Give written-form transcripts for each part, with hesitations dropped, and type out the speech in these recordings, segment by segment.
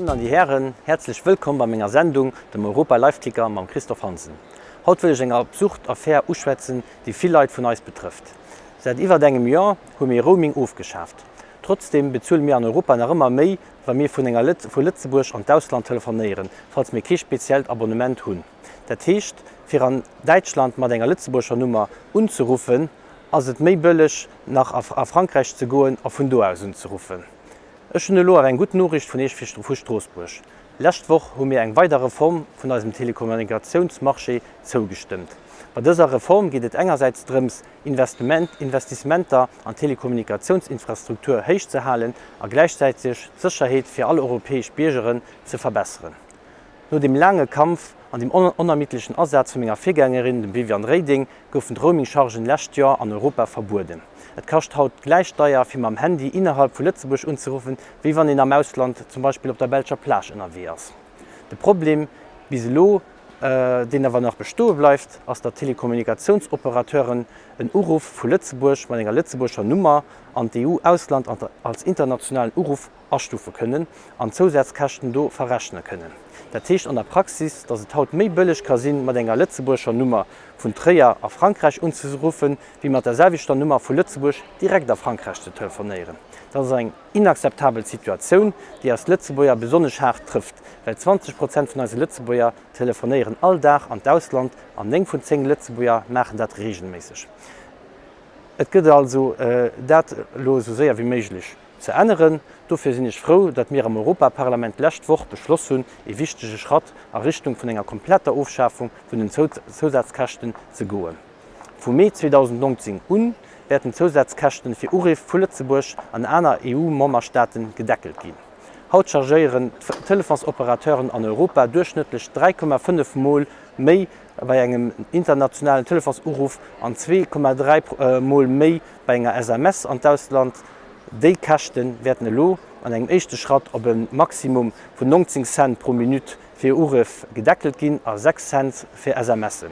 Dammen an déi Hären, häerzlech wëllkomm bei menger Sendung, dem Europa Live Ticker mam Christophe Hansen. Haut wëll ech eng absurd Affär uschwätzen, déi vill Leit vun eis betrëfft. Säit iwwert engem Joer hu mir Roaming ofgeschaaft. Trotzdeem bezuele mir an Europa nach ëmmer méi, wa mir vun enger vu Lëtzebuerg an d'Ausland telefonéieren, falls mir kee speziellt Abonnement hunn. Dat heescht, fir an Däitschland mat enger Lëtzebuerger Nummer unzeruffen, ass et méi bëlleg nach a Frankräich ze goen a vun do aus unzeruffen. Ech hunn elo awer eng gutt Noriicht vun Iech vu Stroossbuerg. Lescht Woch hu mir eng weider Reform vun eisem Telekommunikatiounsmarché zougestëmmt. Bei dëser Reform geet et engersäits drëms, Investissementer an d'Telekommunikatiounsinfrastruktur héich ze halen a gläichzäiteg d'Sécherheet fir all europäesch Biergeren ze verbesseren. No dem laange Kampf an dem onermiddlechen Asaz vu menger Virgängerin, dem Viviane Reding, goufen d'Roaming-Chargen d'lescht Joer an Europa verbueden. Et kascht haut gläich deier, fir mam Handy innerhalb vu Lëtzebuerg unzeruffen, wéi wann een am Ausland, zum Beispill op der belscher Plage ënnerwee ass. De Problem bis elo, deen awer nach bestoe bleift, ass, datt d'Telekommunikationsoperateuren en Uruff vu Lëtzebuerg mat enger lëtzebuerger Nummer an d'EU-Ausland als internationalen Uruff astufe kënnen an d'Zousazkäschten do verrechne kënnen. Dat heescht an der Praxis, datt et haut méi bëlleg ka sinn, mat enger lëtzebuerger Nummer vun Tréier a Frankräich unzeruffen, wéi mat der selwechter Nummer vu Lëtzebuerg direkt a Frankräich ze telefonéieren. Dat ass eng inakzeptabel Situatioun, déi eis Lëtzebuerger besonnesch haart trëfft, well 20 Prozent vun eise Lëtzebuerger telefonéieren all Dag an d'Ausland an 9 vun 10 Lëtzebuerger maachen dat reegelméisseg. Et gëtt also dat elo esou séier wéi méiglech ze änneren. Dofir sinn ech frou, datt mir am Europaparlament d'lescht Woch beschloss hunn, ee wichtege Schratt a Richtung vun enger kompletter Ofschafung vun den Zousazkäschten ze goen. Vu Mee 2019 un wäerten d'Zousazkäschten fir Uriff vu Lëtzebuerg an aner EU-Memberstaaten gedeckelt ginn. Haut chargéieren d'Telefonsopérateuren an Europa duerchschnëttlech 3,5 Mol méi bei engem internationalen Telefonsuruff an 2,3 Mol méi bei enger SMS an d'Ausland. Déi Käschte wäerten elo an engem éischte Schratt op e Maximum vun 19 Cent pro Minutt fir Uruff gedeckelt ginn a 6 Cent fir SMSen.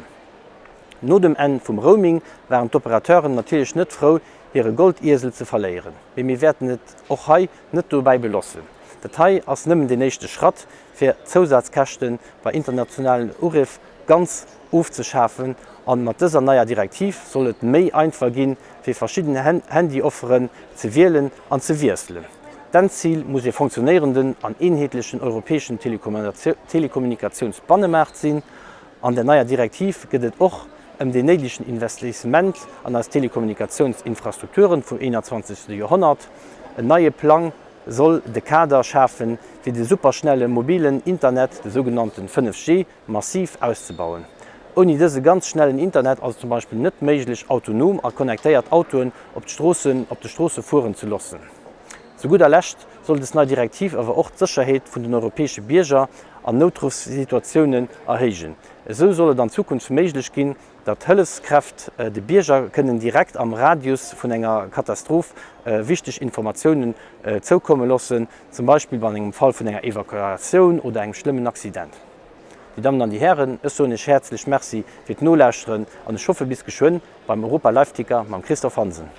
No dem Enn vum Roaming waren d'Operateuren natierlech net frou, hire Goldiesel ze verléieren. Mee mir wäerten et och hei net dobäi belossen. Dat hei ass nëmmen deen éischte Schratt, fir d'Zousazkäschte bei internationalen Uriff ganz ofzeschafen an mat dëser neier Direktiv soll et méi einfach ginn, fir verschidden Handyofferen ze wielen an ze wiesselen. D'Endzil muss ee fonctionnéierenden an eenheetlechen europäeschen Telekommunikatiounsbannemaart sinn. An der neier Direktiv gëtt et och ëm deen néidegen Investissement an eis Telekommunikationsinfrastrukturen vum 21. Joerhonnert. En neie Plang soll de Kader schafen, fir de superschnelle mobilen Internet, de sougenannten 5G, massiv auszebauen. Ouni dëse ganz schnellen Internet ass et zum Beispill net méiglech, autonom a connectéiert Autoen op d'Stroossen op de Stroosse fueren ze loossen. Zu gudder Lescht soll des nei Direktiv awer och d'Sécherheet vun den europäesche Bierger an Noutruffssituatiounen erhéijen. Esou soll et an Zukunft méiglech ginn, datt Hëllefskräft de Bierger kënnen direkt am Radius vun enger Katastroph wichteg Informatiounen zoukomme loossen, zum Beispill bei engem Fall vun enger Evakuatioun oder engem schlëmmen Accident. Dir Dammen an Dir Hären, ech soen Iech häerzlech Merci fir d'Nolauschteren an ech hoffe bis geschwënn beim Europa Live Ticker mam Christophe Hansen.